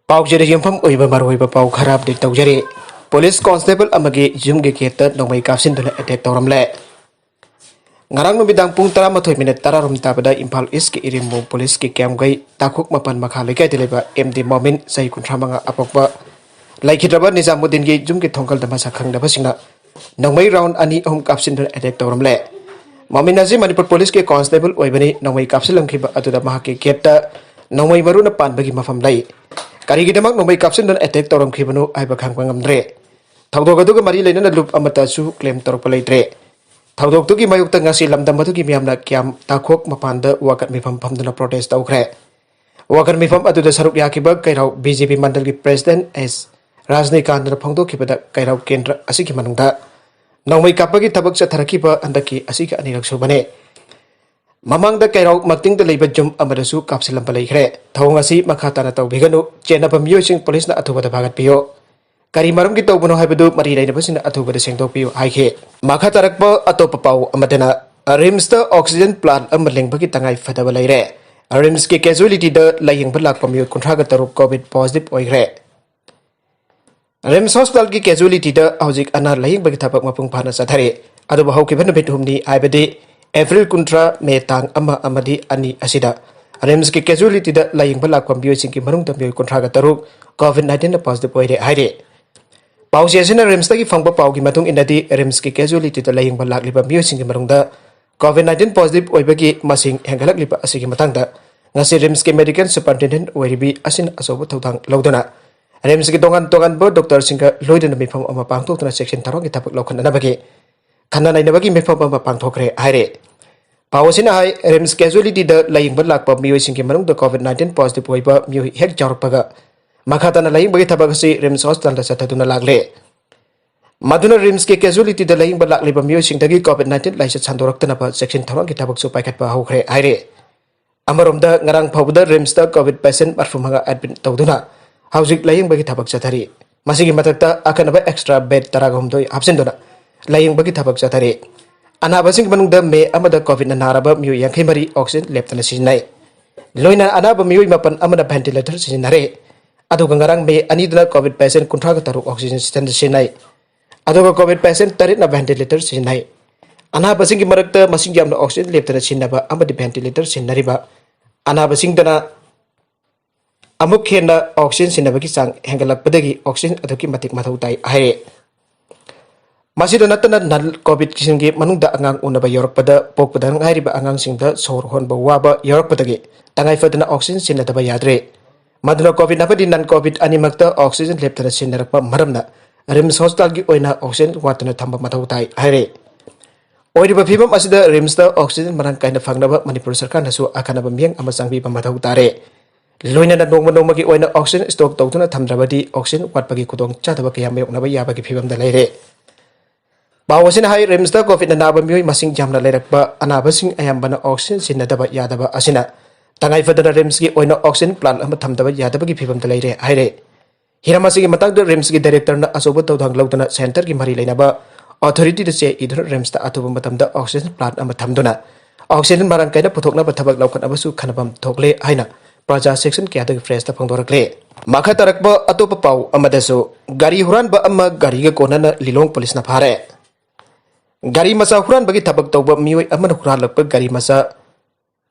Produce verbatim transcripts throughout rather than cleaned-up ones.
ꯄꯥꯎꯖꯦꯗ ꯌꯨꯝꯐꯝ ꯑꯣꯏꯕ ꯃꯔꯨꯑꯣꯏꯕ ꯄꯥꯎ ꯈꯔ ꯑꯞꯗꯦꯠ ꯇꯧꯖꯔꯤ꯫ ꯄꯨꯂꯤꯁ ꯀꯣꯟꯁꯇꯦꯕꯜ ꯑꯃꯒꯤ ꯌꯨꯝꯒꯤ ꯒꯦꯠꯇ ꯅꯣꯡꯃꯩ ꯀꯥꯞꯁꯤꯟꯗꯨꯅ ꯑꯦꯇꯦꯛ ꯇꯧꯔꯝꯂꯦ꯫ ꯉꯔꯥꯡ ꯅꯨꯃꯤꯗꯥꯡ ꯄꯨꯡ ꯇꯔꯥꯃꯥꯊꯣꯏ ꯃꯤꯅꯤꯠ ꯇꯔꯥꯔꯣꯝ ꯇꯥꯕꯗ ꯏꯝꯐꯥꯜ ꯏꯁꯀꯤ ꯏꯔꯤꯝꯕꯨꯡ ꯄꯨꯂꯤꯁꯀꯤ ꯀꯦꯝꯒꯩ ꯇꯥꯈꯨꯛ ꯃꯥꯄꯟ ꯃꯈꯥ ꯂꯩꯀꯥꯏꯗ ꯂꯩꯕ ꯑꯦꯝ ꯗꯤ ꯃꯣꯃꯤꯟ, ꯆꯍꯤ ꯀꯨꯟꯊ꯭ꯔꯥ ꯃꯉꯥ, ꯑꯄꯣꯛꯄ, ꯂꯩꯈꯤꯗ꯭ꯔꯕ ꯅꯤꯖꯥꯃꯨꯗꯤꯟꯒꯤ ꯌꯨꯝꯒꯤ ꯊꯣꯡꯒꯜꯗ ꯃꯁꯛ ꯈꯪꯗꯕꯁꯤꯡꯅ ꯅꯣꯡꯃꯩ ꯔꯥꯎꯟ ꯑꯅꯤ ꯑꯍꯨꯝ ꯀꯥꯞꯁꯤꯟꯗꯨꯅ ꯑꯦꯇꯦꯛ ꯇꯧꯔꯝꯂꯦ꯫ ꯃꯣꯃꯤꯟ ꯑꯁꯤ ꯃꯅꯤꯄꯨꯔ ꯄꯨꯂꯤꯁꯀꯤ ꯀꯣꯟꯁꯇꯦꯕꯜ ꯑꯣꯏꯕꯅꯤ꯫ ꯅꯣꯡꯃꯩ ꯀꯥꯞꯁꯤꯜꯂꯝꯈꯤꯕ ꯑꯗꯨꯗ ꯃꯍꯥꯛꯀꯤ ꯒꯦꯠꯇ ꯅꯣꯡꯃꯩ ꯃꯔꯨꯅ ꯄꯥꯟꯕꯒꯤ ꯃꯐꯝ ꯂꯩ꯫ ꯀꯔꯤꯒꯤꯗꯃꯛ ꯅꯣꯡꯃꯩ ꯀꯥꯞꯁꯤꯟꯗꯨꯅ ꯑꯦꯇꯦꯛ ꯇꯧꯔꯝꯈꯤꯕꯅꯣ ꯍꯥꯏꯕ ꯈꯪꯕ ꯉꯝꯗ꯭ꯔꯦ꯫ ꯊꯧꯗꯣꯛ ꯑꯗꯨꯒ ꯃꯔꯤ ꯂꯩꯅꯅ ꯂꯨꯞ ꯑꯃꯠꯇꯁꯨ ꯀ꯭ꯂꯦꯝ ꯇꯧꯔꯛꯄ ꯂꯩꯇ꯭ꯔꯦ꯫ ꯊꯧꯗꯣꯛꯇꯨꯒꯤ ꯃꯥꯌꯣꯛꯇ ꯉꯁꯤ ꯂꯝꯗꯝ ꯑꯗꯨꯒꯤ ꯃꯤꯌꯥꯝꯅ ꯀ꯭ꯌꯥꯝ ꯇꯥꯈꯣꯛ ꯃꯄꯥꯟꯗ ꯋꯥꯀꯠ ꯃꯤꯐꯝ ꯐꯝꯗꯨꯅ ꯄ꯭ꯔꯣꯇꯦꯁ ꯇꯧꯈ꯭ꯔꯦ꯫ ꯋꯥꯀꯠ ꯃꯤꯐꯝ ꯑꯗꯨꯗ ꯁꯔꯨꯛ ꯌꯥꯈꯤꯕ ꯀꯩꯔꯥꯎ ꯕꯤ ꯖꯦ ꯄꯤ ꯃꯟꯗꯜꯒꯤ ꯄ꯭ꯔꯦꯁꯤꯗꯦꯟꯠ ꯑꯦꯁ ꯔꯥꯖꯅꯤꯀꯥꯟꯇꯅ ꯐꯣꯡꯗꯣꯛꯈꯤꯕꯗ, ꯀꯩꯔꯥꯎ ꯀꯦꯟꯗ꯭ꯔ ꯑꯁꯤꯒꯤ ꯃꯅꯨꯡꯗ ꯅꯣꯡꯃꯩ ꯀꯥꯞꯄꯒꯤ ꯊꯕꯛ ꯆꯠꯊꯔꯛꯈꯤꯕ ꯍꯟꯗꯛꯀꯤ ꯑꯁꯤꯒ ꯑꯅꯤꯔꯛ ꯁꯨꯕꯅꯤ꯫ ꯃꯃꯥꯡꯗ ꯀꯩꯔꯥꯎ ꯃꯇꯤꯡꯗ ꯂꯩꯕ ꯌꯨꯝ ꯑꯃꯗꯁꯨ ꯀꯥꯞꯁꯤꯜꯂꯝꯕ ꯂꯩꯈ꯭ꯔꯦ꯫ ꯊꯧꯑꯣꯡ ꯑꯁꯤ ꯃꯈꯥ ꯇꯥꯅ ꯇꯧꯕꯤꯒꯅꯨ, ꯆꯦꯟꯅꯕ ꯃꯤꯑꯣꯏꯁꯤꯡ ꯄꯨꯂꯤꯁꯅ ꯑꯊꯨꯕꯗ ꯐꯥꯒꯠꯄꯤꯌꯨ꯫ ꯀꯔꯤ ꯃꯔꯝꯒꯤ ꯇꯧꯕꯅꯣ ꯍꯥꯏꯕꯗꯨ ꯃꯔꯤ ꯂꯩꯅꯕꯁꯤꯡꯅ ꯑꯊꯨꯕꯗ ꯁꯦꯡꯗꯣꯛꯄꯤꯌꯨ ꯍꯥꯏꯈꯤ꯫ ꯃꯈꯥ ꯇꯥꯔꯛꯄ ꯑꯇꯣꯞꯄ ꯄꯥꯎ ꯑꯃꯗꯅ, ꯔꯤꯝꯁꯇ ꯑꯣꯛꯁꯤꯖꯦꯟ ꯄ꯭ꯂꯥꯟꯠ ꯑꯃ ꯂꯤꯡꯕꯒꯤ ꯇꯉꯥꯏ ꯐꯗꯕ ꯂꯩꯔꯦ꯫ ꯔꯤꯝꯁꯀꯤ ꯀꯦꯖꯨꯋꯦꯂꯤꯇꯤꯗ ꯂꯥꯌꯦꯡꯕ ꯂꯥꯛꯄ ꯃꯤꯑꯣꯏ ꯀꯨꯟꯊ꯭ꯔꯥꯒ ꯇꯔꯨꯛ ꯀꯣꯚꯤꯗ ꯄꯣꯖꯤꯇꯤꯚ ꯑꯣꯏꯈ꯭ꯔꯦ꯫ ꯔꯤꯝꯁ ꯍꯣꯁꯄꯤꯇꯥꯜꯒꯤ ꯀꯦꯖꯨꯋꯦꯂꯤꯇꯤꯗ ꯍꯧꯖꯤꯛ ꯑꯅꯥ ꯂꯥꯌꯦꯡꯕꯒꯤ ꯊꯕꯛ ꯃꯄꯨꯡ ꯐꯥꯅ ꯆꯠꯊꯔꯤ꯫ ꯑꯗꯨꯕꯨ ꯍꯧꯈꯤꯕ ꯅꯨꯃꯤꯠ ꯍꯨꯝꯅꯤ, ꯍꯥꯏꯕꯗꯤ ꯑꯦꯄ꯭ꯔꯤꯜ ꯀꯨꯟꯊ꯭ꯔꯥ, ꯃꯦ ꯇꯥꯡ ꯑꯃ ꯑꯃꯗꯤ ꯑꯅꯤ ꯑꯁꯤꯗ ꯔꯤꯝꯁꯀꯤ ꯀꯦꯖꯨꯋꯦꯂꯤꯇꯤꯗ ꯂꯥꯌꯦꯡꯕ ꯂꯥꯛꯄ ꯃꯤꯑꯣꯏꯁꯤꯡꯒꯤ ꯃꯅꯨꯡꯗ ꯃꯤꯑꯣꯏ ꯀꯨꯟꯊ꯭ꯔꯥꯒ ꯇꯔꯨꯛ ꯀꯣꯚꯤꯗ ꯅꯥꯏꯟꯇꯤꯟꯗ ꯄꯣꯖꯤꯇꯤꯚ ꯑꯣꯏꯔꯦ ꯍꯥꯏꯔꯤ꯫ ꯄꯥꯎꯆꯦ ꯑꯁꯤꯅ ꯔꯤꯝꯁꯇꯒꯤ ꯐꯪꯕ ꯄꯥꯎꯒꯤ ꯃꯇꯨꯡ ꯏꯟꯅꯗꯤ, ꯔꯤꯝꯁꯀꯤ ꯀꯦꯖꯨꯋꯦꯂꯤꯇꯤꯗ ꯂꯥꯌꯦꯡꯕ ꯂꯥꯛꯂꯤꯕ ꯃꯤꯑꯣꯏꯁꯤꯡꯒꯤ ꯃꯅꯨꯡꯗ ꯀꯣꯚꯤꯗ ꯅꯥꯏꯟꯇꯤꯟ ꯄꯣꯖꯤꯇꯤꯚ ꯑꯣꯏꯕꯒꯤ ꯃꯁꯤꯡ ꯍꯦꯟꯒꯠꯂꯛꯂꯤꯕ ꯑꯁꯤꯒꯤ ꯃꯇꯥꯡꯗ ꯉꯁꯤ ꯔꯤꯝꯁꯀꯤ ꯃꯦꯗꯤꯀꯦꯜ ꯁꯨꯄꯔꯤꯟꯇꯦꯟꯗꯦꯟꯠ ꯑꯣꯏꯔꯤꯕꯤ ꯑꯁꯤꯅ ꯑꯆꯧꯕ ꯊꯧꯗꯥꯡ ꯂꯧꯗꯨꯅ ꯔꯤꯝꯁꯀꯤ ꯇꯣꯉꯥꯟ ꯇꯣꯉꯥꯟꯕ ꯗꯣꯛꯇꯔꯁꯤꯡꯒ ꯂꯣꯏꯅꯅ ꯃꯤꯐꯝ ꯑꯃ ꯄꯥꯡꯊꯣꯛꯇꯨꯅ ꯆꯦꯛꯁꯤꯟ ꯊꯧꯔꯥꯡꯒꯤ ꯊꯕꯛ ꯂꯧꯈꯠꯅꯅꯕꯒꯤ ꯈꯟꯅ ꯅꯩꯅꯕꯒꯤ ꯃꯤꯐꯝ ꯑꯃ ꯄꯥꯡꯊꯣꯛꯈ꯭ꯔꯦ ꯍꯥꯏꯔꯦ꯫ ꯄꯥꯎ ꯑꯁꯤꯅ ꯍꯥꯏ, ꯔꯤꯝꯁ ꯀꯦꯖꯨꯋꯦꯂꯤꯇꯤꯗ ꯂꯥꯌꯦꯡꯕ ꯂꯥꯛꯄ ꯃꯤꯑꯣꯏꯁꯤꯡꯒꯤ ꯃꯅꯨꯡꯗ ꯀꯣꯚꯤꯗ ꯅꯥꯏꯟꯇꯤꯟ ꯄꯣꯖꯤꯇꯤꯚ ꯑꯣꯏꯕ ꯃꯤꯑꯣꯏ ꯍꯦꯛ ꯌꯥꯎꯔꯛꯄꯒ, ꯃꯈꯥ ꯇꯥꯅ ꯂꯥꯌꯦꯡꯕꯒꯤ ꯊꯕꯛ ꯑꯁꯤ ꯔꯤꯝꯁ ꯍꯣꯁꯄꯤꯇꯥꯜꯗ ꯆꯠꯊꯗꯨꯅ ꯂꯥꯛꯂꯦ꯫ ꯃꯗꯨꯅ ꯔꯤꯝꯁꯀꯤ ꯀꯦꯖꯨꯋꯦꯂꯤꯇꯤꯗ ꯂꯥꯌꯦꯡꯕ ꯂꯥꯛꯂꯤꯕ ꯃꯤꯑꯣꯏꯁꯤꯡꯗꯒꯤ ꯀꯣꯚꯤꯗ ꯅꯥꯏꯟꯇꯤꯟ ꯂꯥꯏꯆꯠ ꯁꯟꯗꯣꯔꯛꯇꯅꯕ ꯆꯦꯛꯁꯤꯟ ꯊꯧꯔꯥꯡꯒꯤ ꯊꯕꯛꯁꯨ ꯄꯥꯏꯈꯠꯄ ꯍꯧꯈ꯭ꯔꯦ ꯍꯥꯏꯔꯦ꯫ ꯑꯃꯔꯣꯝꯗ, ꯉꯔꯥꯡ ꯐꯥꯎꯕꯗ ꯔꯤꯝꯁꯇ ꯀꯣꯚꯤꯗ ꯄꯦꯁꯦꯟꯠ ꯃꯔꯐꯨ ꯃꯉꯥ ꯑꯦꯗꯃꯤꯠ ꯇꯧꯗꯨꯅ ꯍꯧꯖꯤꯛ ꯂꯥꯌꯦꯡꯕꯒꯤ ꯊꯕꯛ ꯆꯠꯊꯔꯤ꯫ ꯃꯁꯤꯒꯤ ꯃꯊꯛꯇ ꯑꯈꯟꯅꯕ ꯑꯦꯛꯁꯇ꯭ꯔꯥ ꯕꯦꯗ ꯇꯔꯥꯒ ꯍꯨꯝꯗꯣꯏ ꯍꯥꯞꯆꯤꯟꯗꯨꯅ ꯂꯥꯌꯦꯡꯕꯒꯤ ꯊꯕꯛ ꯆꯠꯊꯔꯤ꯫ ꯑꯅꯥꯕꯁꯤꯡꯒꯤ ꯃꯅꯨꯡꯗ ꯃꯦ ꯑꯃꯗ ꯀꯣꯚꯤꯗꯅ ꯅꯥꯔꯕ ꯃꯤꯑꯣꯏ ꯌꯥꯡꯈꯩ ꯃꯔꯤ ꯑꯣꯛꯁꯤꯖꯦꯟ ꯂꯦꯞꯇꯅ ꯁꯤꯖꯤꯟꯅꯩ꯫ ꯂꯣꯏꯅꯅ ꯑꯅꯥꯕ ꯃꯤꯑꯣꯏ ꯃꯥꯄꯟ ꯑꯃꯅ ꯚꯦꯟꯇꯤꯂꯦꯇꯔ ꯁꯤꯖꯤꯟꯅꯔꯦ꯫ ꯑꯗꯨꯒ ꯉꯔꯥꯡ ꯃꯤ ꯑꯅꯤꯗꯨꯅ COVID patient ꯀꯨꯟꯊ꯭ꯔꯥꯒ ꯇꯔꯨꯛ oxygen ꯁꯤꯖꯤꯟꯅꯩ꯫ ꯑꯗꯨꯒ COVID patient ꯇꯔꯦꯠꯅ ventilator ꯁꯤꯖꯤꯟꯅꯩ꯫ ꯑꯅꯥꯕꯁꯤꯡꯒꯤ ꯃꯔꯛꯇ ꯃꯁꯤꯡ ꯌꯥꯝꯅ oxygen ꯂꯦꯞꯇꯅ ꯁꯤꯖꯤꯟꯅꯕ ꯑꯃꯗꯤ ventilator ꯁꯤꯖꯤꯟꯅꯔꯤꯕ ꯑꯅꯥꯕꯁꯤꯡꯗꯅ ꯑꯃꯨꯛ ꯍꯦꯟꯅ oxygen ꯁꯤꯖꯤꯟꯅꯕꯒꯤ ꯆꯥꯡ ꯍꯦꯟꯒꯠꯂꯛꯄꯗꯒꯤ oxygen ꯑꯗꯨꯛꯀꯤ ꯃꯇꯤꯛ ꯃꯊꯧ ꯇꯥꯏ ꯍꯥꯏꯔꯦ꯫ ꯃꯁꯤꯗ ꯅꯠꯇꯅ non COVID ꯁꯤꯡꯒꯤ ꯃꯅꯨꯡꯗ ꯑꯉꯥꯡ ꯎꯅꯕ ꯌꯥꯎꯔꯛꯄꯗ ꯄꯣꯛꯄꯗ ꯉꯥꯏꯔꯤꯕ ꯑꯉꯥꯡꯁꯤꯡꯗ ꯁꯣꯔ ꯍꯣꯟꯕ ꯋꯥꯕ ꯌꯥꯎꯔꯛꯄꯗꯒꯤ ꯇꯉꯥꯏ ꯐꯗꯅ oxygen ꯁꯤꯖꯤꯟꯅꯗꯕ ꯌꯥꯗ꯭ꯔꯦ꯫ ꯃꯗꯨꯅ COVID ꯑꯃꯗꯤ non COVID ꯑꯅꯤꯃꯛꯇ oxygen ꯂꯦꯞꯇꯅ ꯁꯤꯖꯤꯟꯅꯔꯛꯄ ꯃꯔꯝꯅ RIMS hospitalꯒꯤ ꯑꯣꯏꯅ oxygen ꯋꯥꯠꯇꯅ ꯊꯝꯕ ꯃꯊꯧ ꯇꯥꯏ ꯍꯥꯏꯔꯦ꯫ ꯑꯣꯏꯔꯤꯕ ꯐꯤꯕꯝ ꯑꯁꯤꯗ RIMSꯇ oxygen ꯃꯔꯥꯡ ꯀꯥꯏꯅ ꯐꯪꯅꯕ ꯃꯅꯤꯄꯨꯔ ꯁꯔꯀꯥꯔꯅꯁꯨ ꯑꯈꯟꯅꯕ ꯃꯤꯠꯌꯦꯡ ꯑꯃ ꯆꯪꯕꯤꯕ ꯃꯊꯧ ꯇꯥꯔꯦ꯫ ꯂꯣꯏꯅꯅ ꯅꯣꯡꯃ ꯅꯣꯡꯃꯒꯤ ꯑꯣꯏꯅ oxygen stock ꯇꯧꯗꯨꯅ ꯊꯝꯗ꯭ꯔꯕꯗꯤ oxygen ꯋꯥꯠꯄꯒꯤ ꯈꯨꯗꯣꯡꯆꯥꯗꯕ ꯀꯌꯥ ꯃꯥꯌꯣꯛꯅꯕ ꯌꯥꯕꯒꯤ ꯐꯤꯕꯝꯗ ꯂꯩꯔꯦ꯫ ꯄꯥꯎ ꯑꯁꯤꯅ ꯍꯥꯏ, RIMSꯇ COVIDꯅ ꯅꯥꯕ ꯃꯤꯑꯣꯏ ꯃꯁꯤꯡ ꯌꯥꯝꯅ ꯂꯩꯔꯛꯄ ꯑꯅꯥꯕꯁꯤꯡ ꯑꯌꯥꯝꯕꯅ oxygen ꯁꯤꯖꯤꯟꯅꯗꯕ ꯌꯥꯗꯕ ꯑꯁꯤꯅ ꯇꯉꯥꯏ ꯐꯗꯅ RIMSꯀꯤ ꯑꯣꯏꯅ oxygen plant ꯑꯃ ꯊꯝꯗꯕ ꯌꯥꯗꯕꯒꯤ ꯐꯤꯕꯝꯗ ꯂꯩꯔꯦ ꯍꯥꯏꯔꯦ꯫ ꯍꯤꯔꯝ ꯑꯁꯤꯒꯤ ꯃꯇꯥꯡꯗ RIMSꯀꯤ directorꯅ ꯑꯆꯧꯕ ꯊꯧꯗꯥꯡ ꯂꯧꯗꯨꯅ centreꯒꯤ ꯃꯔꯤ ꯂꯩꯅꯕ authorityꯗ ꯆꯦ ꯏꯗꯨꯅ RIMSꯇ ꯑꯊꯨꯕ ꯃꯇꯝꯗ oxygen plant ꯑꯃ ꯊꯝꯗꯨꯅ oxygen ꯃꯔꯥꯡ ꯀꯥꯏꯅ ꯄꯨꯊꯣꯛꯅꯕ ꯊꯕꯛ ꯂꯧꯈꯠꯅꯕꯁꯨ ꯈꯟꯅꯐꯝ ꯊꯣꯛꯂꯦ ꯍꯥꯏꯅ ꯄ꯭ꯔꯖꯥ section ꯀꯌꯥꯗꯒꯤ pressꯇ ꯐꯣꯡꯗꯣꯔꯛꯂꯦ꯫ ꯃꯈꯥ ꯇꯥꯔꯛꯄ ꯑꯇꯣꯞꯄ ꯄꯥꯎ ꯑꯃꯗꯁꯨ, ꯒꯥꯔꯤ ꯍꯨꯔꯥꯟꯕ ꯑꯃ ꯒꯥꯔꯤꯒ ꯀꯣꯟꯅꯅ ꯂꯤꯂꯣꯡ ꯄꯨꯂꯤꯁꯅ ꯐꯥꯔꯦ꯫ ꯒꯥꯔꯤ ꯃꯆꯥ ꯍꯨꯔꯥꯟꯕꯒꯤ ꯊꯕꯛ ꯇꯧꯕ ꯃꯤꯑꯣꯏ ꯑꯃꯅ ꯍꯨꯔꯥꯜꯂꯛꯄ ꯒꯥꯔꯤ ꯃꯆꯥ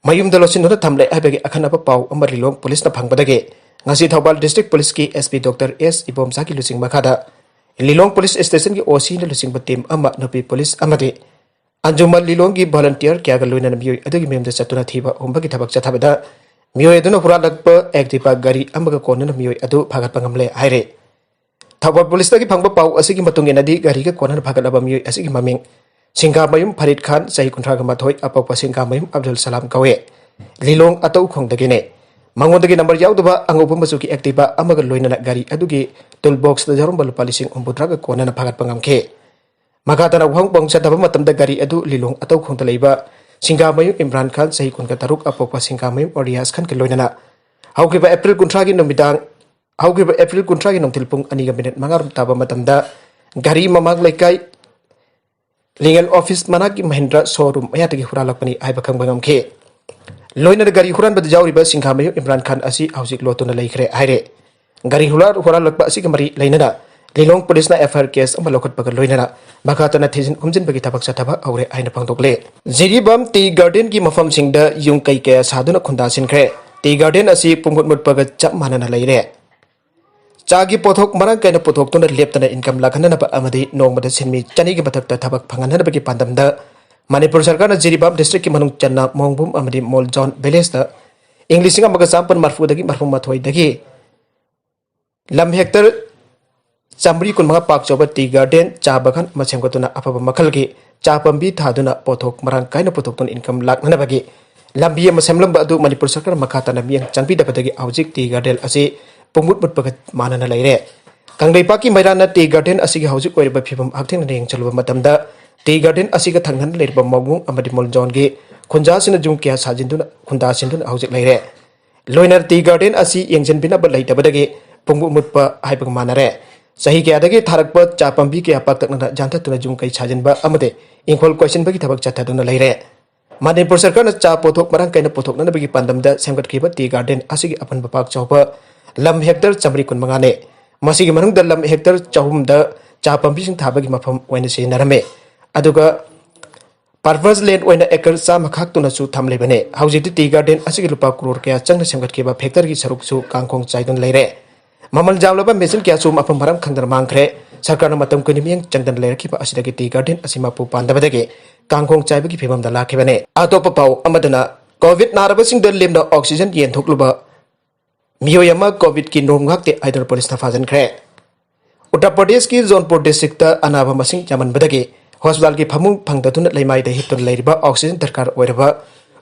ꯃꯌꯨꯝꯗ ꯂꯣꯠꯁꯤꯟꯗꯨꯅ ꯊꯝꯂꯦ ꯍꯥꯏꯕꯒꯤ ꯑꯈꯟꯅꯕ ꯄꯥꯎ ꯑꯃ ꯂꯤꯂꯣꯡ ꯄꯨꯂꯤꯁꯅ ꯐꯪꯕꯗꯒꯤ ꯉꯁꯤ ꯊꯧꯕꯥꯜ district ꯄꯨꯂꯤꯁꯀꯤ SP Doctor S ꯏꯕꯣꯝꯆꯥꯒꯤ ꯂꯨꯆꯤꯡ ꯃꯈꯥꯗ ꯂꯤꯂꯣꯡ ꯄꯨꯂꯤꯁ stationꯒꯤ OCꯅ ꯂꯨꯆꯤꯡꯕ team ꯑꯃ ꯅꯨꯄꯤ ꯄꯨꯂꯤꯁ ꯑꯃꯗꯤ ꯑꯟꯖꯨꯃꯟ ꯂꯤꯂꯣꯡꯒꯤ volunteer ꯀꯌꯥꯒ ꯂꯣꯏꯅꯅ ꯃꯤꯑꯣꯏ ꯑꯗꯨꯒꯤ ꯃꯌꯨꯝꯗ ꯆꯠꯇꯨꯅ ꯊꯤꯕ ꯍꯨꯝꯕꯒꯤ ꯊꯕꯛ ꯆꯠꯊꯕꯗ ꯃꯤꯑꯣꯏ ꯑꯗꯨꯅ ꯍꯨꯔꯥꯜꯂꯛꯄ Activa ꯒꯥꯔꯤ ꯑꯃꯒ ꯀꯣꯟꯅꯅ ꯃꯤꯑꯣꯏ ꯑꯗꯨ ꯐꯥꯒꯠꯄ ꯉꯝꯂꯦ ꯍꯥꯏꯔꯦ꯫ ꯊꯧꯕꯥꯜ ꯄꯨꯂꯤꯁꯇꯒꯤ ꯐꯪꯕ ꯄꯥꯎ ꯑꯁꯤꯒꯤ ꯃꯇꯨꯡ ꯏꯟꯅꯗꯤ ꯒꯥꯔꯤꯒ ꯀꯣꯟꯅꯅ ꯐꯥꯒꯠꯂꯕ ꯃꯤꯑꯣꯏ ꯑꯁꯤꯒꯤ ꯃꯃꯤꯡ ꯁꯤꯡꯒꯥꯃꯌꯨꯝ ꯐꯔꯤꯗ ꯈꯥꯟ, ꯆꯍꯤ ꯀꯨꯟꯊ꯭ꯔꯥꯒ ꯃꯥꯊꯣꯏ, ꯑꯄꯣꯛꯄ ꯁꯤꯡꯒꯥꯃꯌꯨꯝ ꯑꯕꯗꯨꯜ ꯁꯂꯥꯝ ꯀꯧꯏ꯫ ꯂꯤꯂꯣꯡ ꯑꯇꯧꯈꯣꯡꯗꯒꯤꯅꯤ꯫ ꯃꯉꯣꯟꯗꯒꯤ number ꯌꯥꯎꯗꯕ ꯑꯉꯧꯕ ꯃꯆꯨꯒꯤ Activa ꯑꯃꯒ ꯂꯣꯏꯅꯅ ꯒꯥꯔꯤ ꯑꯗꯨꯒꯤ tool boxꯇ ꯌꯥꯎꯔꯝꯕ ꯂꯨꯄꯥ ꯂꯤꯁꯤꯡ ꯍꯨꯝꯐꯨꯇꯔꯥꯒ ꯀꯣꯟꯅꯅ ꯐꯥꯒꯠꯄ ꯉꯝꯈꯤ꯫ ꯃꯈꯥ ꯇꯥꯅ ꯋꯥꯍꯪ ꯄꯥꯎꯍꯪ ꯆꯠꯊꯕ ꯃꯇꯝꯗ ꯒꯥꯔꯤ ꯑꯗꯨ ꯂꯤꯂꯣꯡ ꯑꯇꯧꯈꯣꯡꯗ ꯂꯩꯕ ꯁꯤꯡꯒꯥꯃꯌꯨꯝ ꯏꯝꯔꯥꯟ ꯈꯥꯟ, ꯆꯍꯤ ꯀꯨꯟꯒ ꯇꯔꯨꯛ, ꯑꯄꯣꯛꯄ ꯁꯤꯡꯒꯥꯃꯌꯨꯝ ꯔꯤꯌꯥꯖ ꯈꯥꯟꯒ ꯂꯣꯏꯅꯅ ꯍꯧꯈꯤꯕ April ꯀꯨꯟꯊ꯭ꯔꯥꯒꯤ ꯅꯨꯃꯤꯗꯥꯡ, ꯍꯧꯈꯤꯕ April ꯀꯨꯟꯊ꯭ꯔꯥꯒꯤ ꯅꯨꯡꯊꯤꯜ ꯄꯨꯡ ꯑꯅꯤꯒ minute ꯃꯉꯥ ꯔꯣꯝ ꯇꯥꯕ ꯃꯇꯝꯗ ꯒꯥꯔꯤ ꯃꯃꯥꯡ ꯂꯩꯀꯥꯏ ꯂꯤꯡꯉꯦꯜ office ꯃꯅꯥꯛꯀꯤ Mahindra showroom ꯃꯌꯥꯗꯒꯤ ꯍꯨꯔꯥꯜꯂꯛꯄꯅꯤ ꯍꯥꯏꯕ ꯈꯪꯕ ꯉꯝꯈꯤ꯫ ꯂꯣꯏꯅꯅ ꯒꯥꯔꯤ ꯍꯨꯔꯥꯟꯕꯗ ꯌꯥꯎꯔꯤꯕ ꯁꯤꯡꯒꯥꯃꯌꯨꯝ ꯏꯝꯔꯥꯟ ꯈꯥꯟ ꯑꯁꯤ ꯍꯧꯖꯤꯛ ꯂꯣꯠꯇꯨꯅ ꯂꯩꯈ꯭ꯔꯦ ꯍꯥꯏꯔꯦ꯫ ꯒꯥꯔꯤ ꯍꯨꯔꯥꯜ ꯍꯨꯔꯥꯜꯂꯛꯄ ꯑꯁꯤꯒ ꯃꯔꯤ ꯂꯩꯅꯅ ꯂꯤꯂꯣꯡ ꯄꯨꯂꯤꯁꯅ F I R case ꯑꯃ ꯂꯧꯈꯠꯄꯒ ꯂꯣꯏꯅꯅ ꯃꯈꯥ ꯇꯥꯅ ꯊꯤꯖꯤꯟ ꯈꯨꯝꯖꯤꯟꯕꯒꯤ ꯊꯕꯛ ꯆꯠꯊꯕ ꯍꯧꯔꯦ ꯍꯥꯏꯅ ꯐꯣꯡꯗꯣꯛꯂꯦ꯫ ꯖꯤꯔꯤꯕꯥꯝ ꯇꯤ ꯒꯥꯔꯗꯦꯟꯒꯤ ꯃꯐꯝꯁꯤꯡꯗ ꯌꯨꯝ ꯀꯩ ꯀꯌꯥ ꯁꯥꯗꯨꯅ ꯈꯨꯟꯗꯥꯁꯤꯟꯈ꯭ꯔꯦ꯫ ꯇꯤ ꯒꯥꯔꯗꯦꯟ ꯑꯁꯤ ꯄꯨꯡꯃꯨꯠ ꯃꯨꯠꯄꯒ ꯆꯞ ꯃꯥꯟꯅꯅ ꯂꯩꯔꯦ꯫ ꯆꯥꯒꯤ ꯄꯣꯠꯊꯣꯛ ꯃꯔꯥꯡ ꯀꯥꯏꯅ ꯄꯨꯊꯣꯛꯇꯨꯅ ꯂꯦꯞꯇꯅ income ꯂꯥꯛꯍꯟꯅꯅꯕ ꯑꯃꯗꯤ ꯅꯣꯡꯃꯗ ꯁꯤꯟꯃꯤ ꯆꯅꯤꯒꯤ ꯃꯊꯛꯇ ꯊꯕꯛ ꯐꯪꯍꯟꯅꯕꯒꯤ ꯄꯥꯟꯗꯝꯗ ꯃꯅꯤꯄꯨꯔ ꯁꯔꯀꯥꯔꯅ ꯖꯤꯔꯤꯕꯥꯝ district ꯀꯤ ꯃꯅꯨꯡ ꯆꯟꯅ ꯃꯣꯡꯕꯨꯝ ꯑꯃꯗꯤ ꯃꯣꯜꯖꯣꯟ village ꯇ ꯏꯪ ꯂꯤꯁꯤꯡ ꯑꯃꯒ ꯆꯥꯃꯥꯄꯟ ꯃꯔꯤꯐꯨꯗꯒꯤ ꯃꯔꯤꯐꯨꯃꯥꯊꯣꯏꯗꯒꯤ ꯂꯝ hectare ꯆꯥꯃꯔꯤ ꯀꯨꯟꯃꯉꯥ ꯄꯥꯛ ꯆꯥꯎꯕ ꯇꯤ ꯒꯥꯔꯗꯦꯟ, ꯆꯥ ꯕꯥꯒꯥꯟ ꯑꯃ ꯁꯦꯝꯒꯠꯇꯨꯅ ꯑꯐꯕ ꯃꯈꯜꯒꯤ ꯆꯥ ꯄꯥꯝꯕꯤ ꯊꯥꯗꯨꯅ ꯄꯣꯠꯊꯣꯛ ꯃꯔꯥꯡ ꯀꯥꯏꯅ ꯄꯨꯊꯣꯛꯇꯨꯅ income ꯂꯥꯛꯅꯅꯕꯒꯤ ꯂꯝꯕꯤ ꯑꯃ ꯁꯦꯝꯂꯝꯕ ꯑꯗꯨ ꯃꯅꯤꯄꯨꯔ ꯁꯔꯀꯥꯔ ꯃꯈꯥ ꯇꯥꯅ ꯃꯤꯠꯌꯦꯡ ꯆꯪꯕꯤꯗꯕꯗꯒꯤ ꯍꯧꯖꯤꯛ ꯇꯤ ꯒꯥꯔꯗꯦꯟ ꯑꯁꯤ ꯄꯨꯡꯃꯨꯠ ꯃꯨꯠꯄꯒ ꯃꯥꯟꯅꯅ ꯂꯩꯔꯦ꯫ ꯀꯪꯂꯩꯄꯥꯛꯀꯤ ꯃꯩꯔꯥꯅ ꯇꯤ ꯒꯥꯔꯗꯦꯟ ꯑꯁꯤꯒꯤ ꯍꯧꯖꯤꯛ ꯑꯣꯏꯔꯤꯕ ꯐꯤꯕꯝ ꯍꯛꯊꯦꯡꯅꯅ ꯌꯦꯡꯁꯤꯜꯂꯨꯕ ꯃꯇꯝꯗ ꯇꯤ ꯒꯥꯔꯗꯦꯟ ꯑꯁꯤꯒ ꯊꯪꯅꯅ ꯂꯩꯔꯤꯕ ꯃꯥꯎꯃꯨꯡ ꯑꯃꯗꯤ ꯃꯣꯜꯖꯣꯟꯒꯤ ꯈꯨꯟꯖꯥꯁꯤꯡꯅ ꯌꯨꯝ ꯀꯌꯥ ꯁꯥꯖꯤꯟꯗꯨꯅ ꯈꯨꯟꯗꯥꯁꯤꯟꯗꯨꯅ ꯍꯧꯖꯤꯛ ꯂꯩꯔꯦ꯫ ꯂꯣꯏꯅ ꯇꯤ ꯒꯥꯔꯗꯦꯟ ꯑꯁꯤ ꯌꯦꯡꯁꯤꯟꯕꯤꯅꯕ ꯂꯩꯇꯕꯗꯒꯤ ꯄꯨꯡꯃꯨꯠ ꯃꯨꯠꯄ ꯍꯥꯏꯕꯒ ꯃꯥꯟꯅꯔꯦ꯫ ꯆꯍꯤ ꯀꯌꯥꯗꯒꯤ ꯊꯥꯔꯛꯄ ꯆꯥ ꯄꯥꯝꯕꯤ ꯀꯌꯥ ꯄꯥꯛꯇꯛꯅꯅ ꯌꯥꯟꯊꯠꯇꯨꯅ ꯌꯨꯝ ꯀꯩ ꯁꯥꯖꯤꯟꯕ ꯑꯃꯗꯤ ꯏꯪꯈꯣꯜ ꯀꯣꯏꯁꯤꯟꯕꯒꯤ ꯊꯕꯛ ꯆꯠꯊꯗꯨꯅ ꯂꯩꯔꯦ꯫ ꯃꯅꯤꯄꯨꯔ ꯁꯔꯀꯥꯔꯅ ꯆꯥ ꯄꯣꯠꯊꯣꯛ ꯃꯔꯥꯡ ꯀꯥꯏꯅ ꯄꯨꯊꯣꯛꯅꯅꯕꯒꯤ ꯄꯥꯟꯗꯝꯗ ꯁꯦꯝꯒꯠꯈꯤꯕ ꯇꯤ ꯒꯥꯔꯗꯦꯟ ꯑꯁꯤꯒꯤ ꯑꯄꯨꯟꯕ ꯄꯥꯛ ꯆꯥꯎꯕ ꯂꯝ hectare ꯆꯥꯃꯔꯤ ꯀꯨꯟꯃꯉꯥꯅꯤ꯫ ꯃꯁꯤꯒꯤ ꯃꯅꯨꯡꯗ ꯂꯝ hectare ꯆꯍꯨꯝꯗ ꯆꯥ ꯄꯥꯝꯕꯤꯁꯤꯡ ꯊꯥꯕꯒꯤ ꯃꯐꯝ ꯑꯣꯏꯅ ꯁꯤꯖꯤꯟꯅꯔꯝꯃꯤ꯫ ꯑꯗꯨꯒ purpose land ꯑꯣꯏꯅ acre ꯆꯥꯝꯃ ꯈꯥꯛꯇꯨꯅꯁꯨ ꯊꯝꯂꯤꯕꯅꯤ꯫ ꯍꯧꯖꯤꯛꯇꯤ ꯇꯤ ꯒꯥꯔꯗꯦꯟ ꯑꯁꯤꯒꯤ ꯂꯨꯄꯥ ꯀ꯭ꯔꯣꯔ ꯀꯌꯥ ꯆꯪꯅ ꯁꯦꯝꯒꯠꯈꯤꯕ factory ꯒꯤ ꯁꯔꯨꯛꯁꯨ ꯀꯥꯡꯈꯣꯡ ꯆꯥꯏꯗꯨꯅ ꯂꯩꯔꯦ꯫ ꯃꯃꯜ ꯌꯥꯝꯂꯕ ꯃꯦꯆꯤꯟ ꯀꯌꯥꯁꯨ ꯃꯐꯝ ꯃꯔꯥꯡ ꯈꯪꯗꯅ ꯃꯥꯡꯈ꯭ꯔꯦ꯫ ꯁꯔꯀꯥꯔꯅ ꯃꯇꯝ ꯀꯨꯏꯅ ꯃꯤꯠꯌꯦꯡ ꯆꯪꯗꯅ ꯂꯩꯔꯛꯈꯤꯕ ꯑꯁꯤꯗꯒꯤ ꯇꯤ ꯒꯥꯔꯗꯦꯟ ꯑꯁꯤ ꯃꯄꯨ ꯄꯥꯟꯗꯕꯗꯒꯤ ꯀꯥꯡꯈꯣꯡ ꯆꯥꯏꯕꯒꯤ ꯐꯤꯕꯝꯗ ꯂꯥꯛꯈꯤꯕꯅꯤ꯫ ꯑꯇꯣꯞꯄ ꯄꯥꯎ ꯑꯃꯗꯅ, COVID ꯅꯥꯔꯕꯁꯤꯡꯗ ꯂꯦꯝꯅ oxygen ꯌꯦꯟꯊꯣꯛꯂꯨꯕ ꯃꯤꯑꯣꯏ ꯑꯃ COVID ꯀꯤ ꯅꯣꯡ ꯉꯥꯛꯇꯦ ꯍꯥꯏꯗꯨꯅ ꯄꯨꯂꯤꯁꯅ ꯐꯥꯖꯤꯟꯈ꯭ꯔꯦ꯫ ꯎꯠꯇꯔ ꯄ꯭ꯔꯗꯦꯁꯀꯤ ꯖꯣꯟꯄꯨꯔ district ꯇ ꯑꯅꯥꯕ ꯃꯁꯤꯡ ꯌꯥꯝꯃꯟꯕꯗꯒꯤ hospital ꯒꯤ ꯐꯃꯨꯡ ꯐꯪꯗꯗꯨꯅ ꯂꯩꯃꯥꯏꯗ ꯍꯤꯞꯇꯨꯅ ꯂꯩꯔꯤꯕ oxygen ꯗꯔꯀꯥꯔ ꯑꯣꯏꯔꯕ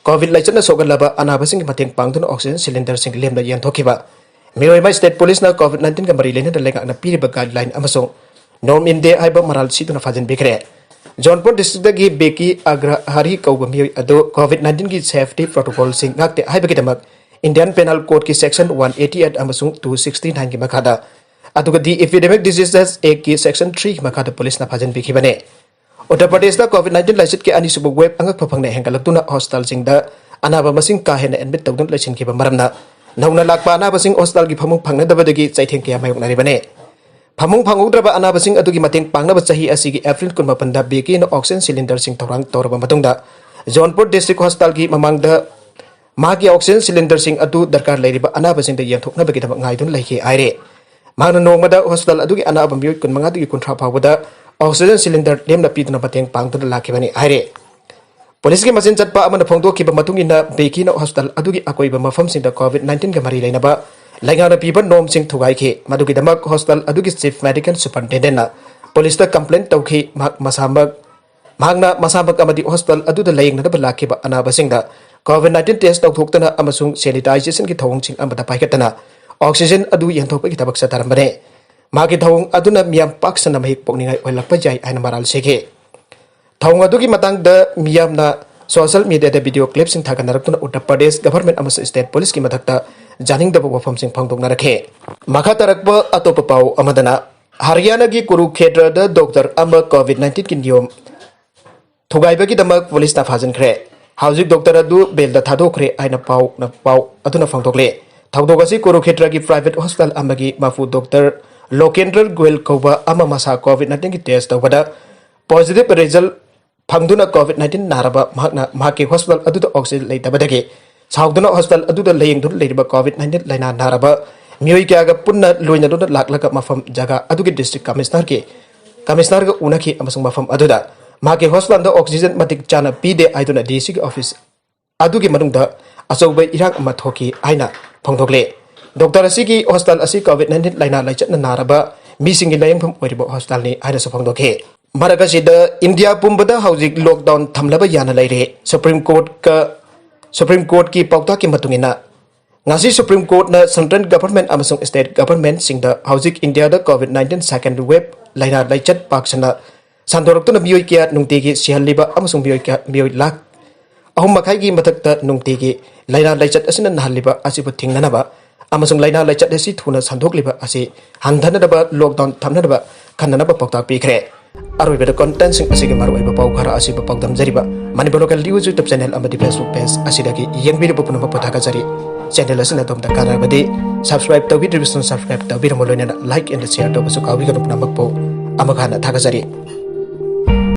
COVID ꯂꯥꯏꯆꯠꯅ ꯁꯣꯛꯍꯜꯂꯕ ꯑꯅꯥꯕꯁꯤꯡꯒꯤ ꯃꯇꯦꯡ ꯄꯥꯡꯗꯨꯅ oxygen cylinder ꯁꯤꯡ ꯂꯦꯝꯅ ꯌꯦꯟꯊꯣꯛꯈꯤꯕ ꯃꯤꯑꯣꯏ ꯑꯃ state ꯄꯨꯂꯤꯁꯅ COVID nineteen ꯒ ꯃꯔꯤ ꯂꯩꯅꯅ ꯂꯩꯉꯥꯛꯅ ꯄꯤꯔꯤꯕ guideline ꯑꯃꯁꯨꯡ norm ꯏꯟꯗꯦ ꯍꯥꯏꯕ ꯃꯔꯥꯜ ꯁꯤꯗꯨꯅ ꯐꯥꯖꯤꯟꯕꯤꯈ꯭ꯔꯦ꯫ ꯖꯣꯟꯄꯨꯔ district ꯇꯒꯤ ꯕꯦꯀꯤ ꯑꯒ꯭ꯔꯍꯥꯔꯤ ꯀꯧꯕ ꯃꯤꯑꯣꯏ ꯑꯗꯨ COVID nineteen ꯒꯤ safety protocol ꯁꯤꯡ ꯉꯥꯛꯇꯦ ꯍꯥꯏꯕꯒꯤꯗꯃꯛ Indian Penal Code ꯀꯤ section one eighty eight ꯑꯃꯁꯨꯡ two sixty nine ꯒꯤ ꯃꯈꯥꯗ, ꯑꯗꯨꯒ the Epidemic Diseases Act ꯀꯤ section three ꯒꯤ ꯃꯈꯥꯗ ꯄꯨꯂꯤꯁꯅ ꯐꯥꯖꯤꯟꯕꯤꯈꯤꯕꯅꯤ꯫ ꯎꯠꯇꯔ ꯄ꯭ꯔꯗꯦꯁꯇ COVID nineteen ꯂꯥꯏꯆꯠꯀꯤ ꯑꯅꯤꯁꯨꯕ wave ꯑꯉꯛꯄ ꯐꯪꯅ ꯍꯦꯟꯒꯠꯂꯛꯇꯨꯅ hospital ꯁꯤꯡꯗ ꯑꯅꯥꯕ ꯃꯁꯤꯡ ꯀꯥ ꯍꯦꯟꯅ admit ꯇꯧꯗꯨꯅ ꯂꯩꯁꯤꯟꯈꯤꯕ ꯃꯔꯝꯅ ꯅꯧꯅ ꯂꯥꯛꯄ ꯑꯅꯥꯕꯁꯤꯡ ꯍꯣꯁꯄꯤꯇꯥꯜꯒꯤ ꯐꯃꯨꯡ ꯐꯪꯅꯗꯕꯗꯒꯤ ꯆꯩꯊꯦꯡ ꯀꯌꯥ ꯃꯥꯌꯣꯛꯅꯔꯤꯕꯅꯤ꯫ ꯐꯃꯨꯡ ꯐꯪꯍꯧꯗ꯭ꯔꯕ ꯑꯅꯥꯕꯁꯤꯡ ꯑꯗꯨꯒꯤ ꯃꯇꯦꯡ ꯄꯥꯡꯅꯕ ꯆꯍꯤ ꯑꯁꯤꯒꯤ ꯑꯦꯄ꯭ꯔꯤꯜ ꯀꯨꯟꯃꯥꯄꯟꯗ ꯕꯦꯀꯤꯅ ꯑꯣꯛꯁꯤꯖꯦꯟ ꯁꯤꯂꯤꯟꯗꯔꯁꯤꯡ ꯊꯧꯔꯥꯡ ꯇꯧꯔꯕ ꯃꯇꯨꯡꯗ ꯖꯣꯟꯄꯨꯔ ꯗꯤꯁꯇ꯭ꯔꯤꯛ ꯍꯣꯁꯄꯤꯇꯥꯜꯒꯤ ꯃꯃꯥꯡꯗ ꯃꯍꯥꯛꯀꯤ ꯑꯣꯛꯁꯤꯖꯦꯟ ꯁꯤꯂꯤꯟꯗꯔꯁꯤꯡ ꯑꯗꯨ ꯗꯔꯀꯥꯔ ꯂꯩꯔꯤꯕ ꯑꯅꯥꯕꯁꯤꯡꯗ ꯌꯦꯟꯊꯣꯛꯅꯕꯒꯤꯗꯃꯛ ꯉꯥꯏꯗꯨꯅ ꯂꯩꯈꯤ ꯍꯥꯏꯔꯦ꯫ ꯃꯍꯥꯛꯅ ꯅꯣꯡꯃꯗ ꯍꯣꯁꯄꯤꯇꯥꯜ ꯑꯗꯨꯒꯤ ꯑꯅꯥꯕ ꯃꯤꯑꯣꯏ ꯀꯨꯟꯃꯉꯥꯗꯒꯤ ꯀꯨꯟꯊ꯭ꯔꯥ ꯐꯥꯎꯕꯗ ꯑꯣꯛꯁꯤꯖꯦꯟ ꯁꯤꯂꯤꯟꯗꯔ ꯂꯦꯝꯅ ꯄꯤꯗꯨꯅ ꯃꯇꯦꯡ ꯄꯥꯡꯗꯨꯅ ꯂꯥꯛꯈꯤꯕꯅꯤ ꯍꯥꯏꯔꯦ꯫ ꯄꯨꯂꯤꯁꯀꯤ ꯃꯆꯤꯟ ꯆꯠꯄ ꯑꯃꯅ ꯐꯣꯡꯗꯣꯛꯈꯤꯕ ꯃꯇꯨꯡ ꯏꯟꯅ, ꯕꯦꯀꯤꯅ ꯍꯣꯁꯄꯤꯇꯥꯜ ꯑꯗꯨꯒꯤ ꯑꯀꯣꯏꯕ ꯃꯐꯝꯁꯤꯡꯗ ꯀꯣꯚꯤꯗ ꯅꯥꯏꯟꯇꯤꯟꯒ ꯃꯔꯤ ꯂꯩꯅꯕ ꯂꯩꯉꯥꯛꯅ ꯄꯤꯕ ꯅꯣꯝꯁꯤꯡ ꯊꯨꯒꯥꯏꯈꯤ꯫ ꯃꯗꯨꯒꯤꯗꯃꯛ ꯍꯣꯁꯄꯤꯇꯥꯜ ꯑꯗꯨꯒꯤ ꯆꯤꯐ ꯃꯦꯗꯤꯀꯦꯜ ꯁꯨꯄꯔꯤꯟꯇꯦꯟꯗꯦꯟꯠꯅ ꯄꯨꯂꯤꯁꯇ ꯀꯝꯄ꯭ꯂꯦꯟ ꯇꯧꯈꯤ꯫ ꯃꯍꯥꯛ ꯃꯁꯥꯃꯛ, ꯃꯍꯥꯛꯅ ꯃꯁꯥꯃꯛ ꯑꯃꯗꯤ ꯍꯣꯁꯄꯤꯇꯥꯜ ꯑꯗꯨꯗ ꯂꯥꯌꯦꯡꯅꯅꯕ ꯂꯥꯛꯈꯤꯕ ꯑꯅꯥꯕꯁꯤꯡꯗ ꯀꯣꯚꯤꯗ ꯅꯥꯏꯟꯇꯤꯟ ꯇꯦꯁ ꯇꯧꯊꯣꯛꯇꯅ ꯑꯃꯁꯨꯡ ꯁꯦꯅꯤꯇꯥꯏꯖꯦꯁꯟꯒꯤ ꯊꯧꯑꯣꯡꯁꯤꯡ ꯑꯃꯗ ꯄꯥꯏꯈꯠꯇꯅ ꯑꯣꯛꯁꯤꯖꯦꯟ ꯑꯗꯨ ꯌꯦꯟꯊꯣꯛꯄꯒꯤ ꯊꯕꯛ ꯆꯠꯊꯔꯝꯕꯅꯤ꯫ ꯃꯍꯥꯛꯀꯤ ꯊꯧꯑꯣꯡ ꯑꯗꯨꯅ ꯃꯤꯌꯥꯝ ꯄꯥꯛ ꯁꯟꯅ ꯃꯍꯤꯛ ꯄꯣꯛꯅꯤꯡꯉꯥꯏ ꯑꯣꯏꯍꯜꯂꯛꯄ ꯌꯥꯏ ꯍꯥꯏꯅ ꯃꯔꯥꯜ ꯁꯤꯈꯤ꯫ ꯊꯧꯑꯣꯡ ꯑꯗꯨꯒꯤ ꯃꯇꯥꯡꯗ ꯃꯤꯌꯥꯝꯅ ꯁꯣꯁꯤꯌꯦꯜ ꯃꯤꯗꯤꯌꯥꯗ ꯚꯤꯗꯤꯑꯣ ꯀ꯭ꯂꯤꯞꯁꯤꯡ ꯊꯥꯒꯠꯅꯔꯛꯇꯨꯅ ꯎꯠꯇꯔ ꯄ꯭ꯔꯗꯦꯁ ꯒꯚꯔꯟꯃꯦꯟꯠ ꯑꯃꯁꯨꯡ ꯁ꯭ꯇꯦꯠ ꯄꯨꯂꯤꯁꯀꯤ ꯃꯊꯛꯇ ꯌꯥꯅꯤꯡꯗꯕ ꯋꯥꯐꯝꯁꯤꯡ ꯐꯣꯡꯗꯣꯛꯅꯔꯛꯈꯤ꯫ ꯃꯈꯥ ꯇꯥꯔꯛꯄ ꯑꯇꯣꯞꯄ ꯄꯥꯎ ꯑꯃꯗꯅ, ꯍꯔꯤꯌꯥꯅꯥꯒꯤ ꯀꯨꯔꯨꯈꯦꯇ꯭ꯔꯗ ꯗꯣꯛꯇꯔ ꯑꯃ ꯀꯣꯚꯤꯗ ꯅꯥꯏꯟꯇꯤꯟꯒꯤ ꯅꯤꯌꯣꯝ ꯊꯨꯒꯥꯏꯕꯒꯤꯗꯃꯛ ꯄꯨꯂꯤꯁꯅ ꯐꯥꯖꯤꯟꯈ꯭ꯔꯦ꯫ ꯍꯧꯖꯤꯛ ꯗꯣꯛꯇꯔ ꯑꯗꯨ ꯕꯦꯜꯗ ꯊꯥꯗꯣꯛꯈ꯭ꯔꯦ ꯍꯥꯏꯅ ꯄꯥꯎꯅ, ꯄꯥꯎ ꯑꯗꯨꯅ ꯐꯣꯡꯗꯣꯛꯂꯦ꯫ ꯊꯧꯗꯣꯛ ꯑꯁꯤ ꯀꯨꯔꯨꯈꯦꯇ꯭ꯔꯒꯤ ꯄ꯭ꯔꯥꯏꯚꯦꯠ ꯍꯣꯁꯄꯤꯇꯥꯜ ꯑꯃꯒꯤ ꯃꯄꯨ ꯗꯣꯛꯇꯔ ꯂꯣꯀꯦꯟꯗ꯭ꯔ ꯒꯣꯌꯜ ꯀꯧꯕ ꯑꯃ ꯃꯁꯥ ꯀꯣꯚꯤꯗ ꯅꯥꯏꯟꯇꯤꯟꯒꯤ ꯇꯦꯁ ꯇꯧꯕꯗ ꯄꯣꯖꯤꯇꯤꯚ ꯔꯤꯖꯜ ꯐꯪꯗꯨꯅ ꯀꯣꯚꯤꯗ ꯅꯥꯏꯟꯇꯤꯟ ꯅꯥꯔꯕ ꯃꯍꯥꯛꯅ ꯃꯍꯥꯛꯀꯤ ꯍꯣꯁꯄꯤꯇꯥꯜ ꯑꯗꯨꯗ ꯑꯣꯛꯁꯤꯖꯦꯟ ꯂꯩꯇꯕꯗꯒꯤ ꯁꯥꯎꯗꯨꯅ ꯍꯣꯁꯄꯤꯇꯥꯜ ꯑꯗꯨꯗ ꯂꯥꯌꯦꯡꯗꯨꯅ ꯂꯩꯔꯤꯕ ꯀꯣꯚꯤꯗ ꯅꯥꯏꯟꯇꯤꯟ ꯂꯥꯏꯅꯥ ꯅꯥꯔꯕ ꯃꯤꯑꯣꯏ ꯀꯌꯥꯒ ꯄꯨꯟꯅ ꯂꯣꯏꯅꯗꯨꯅ ꯂꯥꯛꯂꯒ ꯃꯐꯝ ꯖꯒꯥ ꯑꯗꯨꯒꯤ ꯗꯤꯁꯇ꯭ꯔꯤꯛ ꯀꯃꯤꯁꯅꯔꯒꯤ, ꯀꯃꯤꯁꯅꯔꯒ ꯎꯅꯈꯤ ꯑꯃꯁꯨꯡ ꯃꯐꯝ ꯑꯗꯨꯗ ꯃꯍꯥꯛꯀꯤ ꯍꯣꯁꯄꯤꯇꯥꯜꯗ ꯑꯣꯛꯁꯤꯖꯦꯟ ꯃꯇꯤꯛ ꯆꯥꯅ ꯄꯤꯗꯦ ꯍꯥꯏꯗꯨꯅ ꯗꯤ ꯁꯤꯒꯤ ꯑꯣꯐꯤꯁ ꯑꯗꯨꯒꯤ ꯃꯅꯨꯡꯗ ꯑꯆꯧꯕ ꯏꯔꯥꯡ ꯑꯃ ꯊꯣꯛꯈꯤ ꯍꯥꯏꯅ ꯐꯣꯡꯗꯣꯛꯂꯦ꯫ ꯗꯣꯛꯇꯔ ꯑꯁꯤꯒꯤ ꯍꯣꯁꯄꯤꯇꯥꯜ ꯑꯁꯤ ꯀꯣꯚꯤꯗ ꯅꯥꯏꯟꯇꯤꯟ ꯂꯥꯏꯅꯥ ꯂꯥꯏꯆꯠꯅ ꯅꯥꯔꯕ ꯃꯤꯁꯤꯡꯒꯤ ꯂꯥꯌꯦꯡꯐꯝ ꯑꯣꯏꯔꯤꯕ ꯍꯣꯁꯄꯤꯇꯥꯜꯅꯤ ꯍꯥꯏꯅꯁꯨ ꯐꯣꯡꯗꯣꯛꯈꯤ꯫ ꯃꯔꯛ ꯑꯁꯤꯗ ꯏꯟꯗꯤꯌꯥ ꯄꯨꯝꯕꯗ ꯍꯧꯖꯤꯛ ꯂꯣꯛꯗꯥꯎꯟ ꯊꯝꯂꯕ ꯌꯥꯅ ꯂꯩꯔꯦ꯫ ꯁꯨꯄ꯭ꯔꯤꯝ ꯀꯣꯔꯠꯀ, ꯁꯨꯄ꯭ꯔꯤꯝ ꯀꯣꯔꯠꯀꯤ ꯄꯥꯎꯇꯥꯛꯀꯤ ꯃꯇꯨꯡ ꯏꯟꯅ, ꯉꯁꯤ ꯁꯨꯄ꯭ꯔꯤꯝ ꯀꯣꯔꯠꯅ ꯁꯦꯟꯇ꯭ꯔꯦꯜ ꯒꯚꯔꯟꯃꯦꯟꯠ ꯑꯃꯁꯨꯡ ꯁ꯭ꯇꯦꯠ ꯒꯚꯔꯟꯃꯦꯟꯠꯁꯤꯡꯗ ꯍꯧꯖꯤꯛ ꯏꯟꯗꯤꯌꯥꯗ ꯀꯣꯚꯤꯗ ꯅꯥꯏꯟꯇꯤꯟ ꯁꯦꯀꯦꯟ ꯋꯦꯕ ꯂꯥꯏꯅꯥ ꯂꯥꯏꯆꯠ ꯄꯥꯛ ꯁꯟꯅ ꯁꯟꯗꯣꯔꯛꯇꯨꯅ ꯃꯤꯑꯣꯏ ꯀꯌꯥ ꯅꯨꯡꯇꯤꯒꯤ ꯁꯤꯍꯜꯂꯤꯕ ꯑꯃꯁꯨꯡ ꯃꯤꯑꯣꯏ ꯀꯌꯥ, ꯃꯤꯑꯣꯏ ꯂꯥꯈ ꯑꯍꯨꯝ ꯃꯈꯥꯏꯒꯤ ꯃꯊꯛꯇ ꯅꯨꯡꯇꯤꯒꯤ ꯂꯥꯏꯅꯥ ꯂꯥꯏꯆꯠ ꯑꯁꯤꯅ ꯅꯥꯍꯜꯂꯤꯕ ꯑꯁꯤꯕꯨ ꯊꯤꯡꯅꯅꯕ ꯑꯃꯁꯨꯡ ꯂꯥꯏꯅꯥ ꯂꯥꯏꯆꯠ ꯑꯁꯤ ꯊꯨꯅ ꯁꯟꯗꯣꯛꯂꯤꯕ ꯑꯁꯤ ꯍꯟꯊꯅꯅꯕ, ꯂꯣꯛꯗꯥꯎꯟ ꯊꯝꯅꯅꯕ ꯈꯟꯅꯅꯕ ꯄꯥꯎꯇꯥꯛ ꯄꯤꯈ꯭ꯔꯦ꯫ ꯑꯔꯣꯏꯕꯗ ꯀꯣꯟꯇꯦꯟꯠꯁꯤꯡ ꯑꯁꯤꯒꯤ ꯃꯔꯨꯑꯣꯏꯕ ꯄꯥꯎ ꯈꯔ ꯑꯁꯤꯕꯨ ꯄꯥꯎꯗꯝꯖꯔꯤꯕ Manipur local news YouTube channel ꯑꯃꯗꯤ ꯐꯦꯁꯕꯨꯛ ꯄꯦꯖ ꯑꯁꯤꯗꯒꯤ ꯌꯦꯡꯕꯤꯔꯤꯕ ꯄꯨꯝꯅꯃꯛꯄꯨ ꯊꯥꯒꯠꯆꯔꯤ꯫ ꯆꯦꯅꯦꯜ ꯑꯁꯤꯅ ꯑꯗꯣꯝꯗ ꯀꯥꯟꯅꯔꯕꯗꯤ subscribe ꯇꯧꯕꯤꯗ꯭ꯔꯤꯕꯁꯤꯡ subscribe ꯇꯧꯕꯤꯔꯝꯃꯨ, ꯂꯣꯏꯅꯅ like and share ꯇꯧꯕꯁꯨ ꯀꯥꯎꯕꯤꯒꯅꯨ꯫ ꯄꯨꯝꯅꯃꯛꯄꯨ ꯑꯃꯨꯛ ꯍꯟꯅ ꯊꯥꯒꯠꯆꯔꯤ꯫